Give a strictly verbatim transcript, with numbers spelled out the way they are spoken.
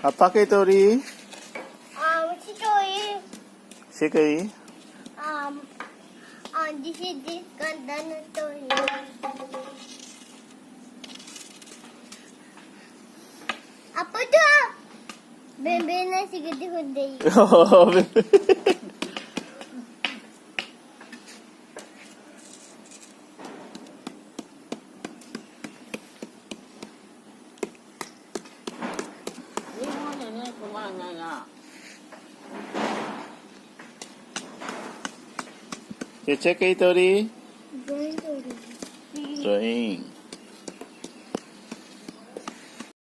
ꯑꯄꯥ ꯀꯩ ꯇꯧꯔꯤ? Um, ꯁꯤ ꯇꯧꯏ꯫ ꯁꯤ ꯀꯩ? Um, uh, this is this gun, then ꯇꯧꯏ꯫ ꯑꯄꯨꯗꯣ! ꯕꯦꯝꯕꯦꯅ ꯁꯤꯒꯗꯤ ꯍꯨꯟꯗꯩ꯫ ꯆꯦꯆꯦ ꯀꯩ ꯇꯧꯔꯤ? Drawing ꯇꯧꯔꯤ꯫ Drawing.